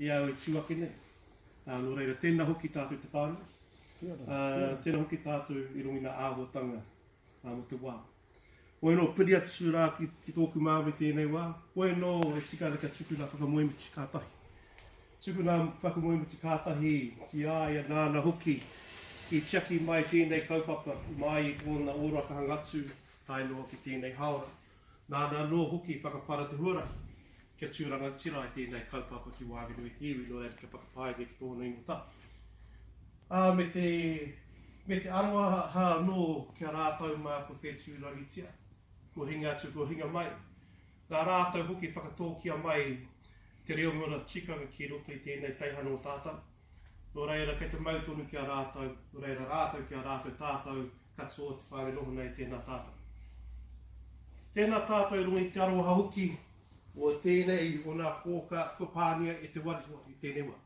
I au e tū ake nei. Ā, nō reira, tēnā hoki tātou te whānau. Kia ora. Ā, tēnā hoki tātou i runga i ngā āhuatanga ā, mō te wā. Hoi anō, piri atu rā ki, ki tōku māmā i tēnei wā. Hoi anō e tika ana kia tuku ngā whakamoemiti kātahi. Tuku ngā whakamoemiti kātahi ki a ia nāna hoki i tiaki mai tēnei kaupapa mai i tōna ōrakahanga atu tae noa ki tēnei hāora. Nāna anō hoki i whakapara te huarahi kia tū rangatira ai tēnei kaupapa ki waenganui i te iwi, nō reira kia whakapaengia ki tōna ingoa tapu. Ā, me te, me te aroha anō ki a rātou mā kua whetūrangitia, kua hinga atu, kua hinga mai. Nā rātou hoki i whakatōkia mai te reo me ōna tikanga ki roto i tēnei teihana o tātou. Nō reira, kei te mau tonu ki a rātou, nō reira rātou ki a rātou, tātou katoa te whānau noho nei, tēnā tātou. Tēnā tātou i runga i te aroha hoki o tēnei o nā kōka kua pāngia e te wareware i tēnei wā.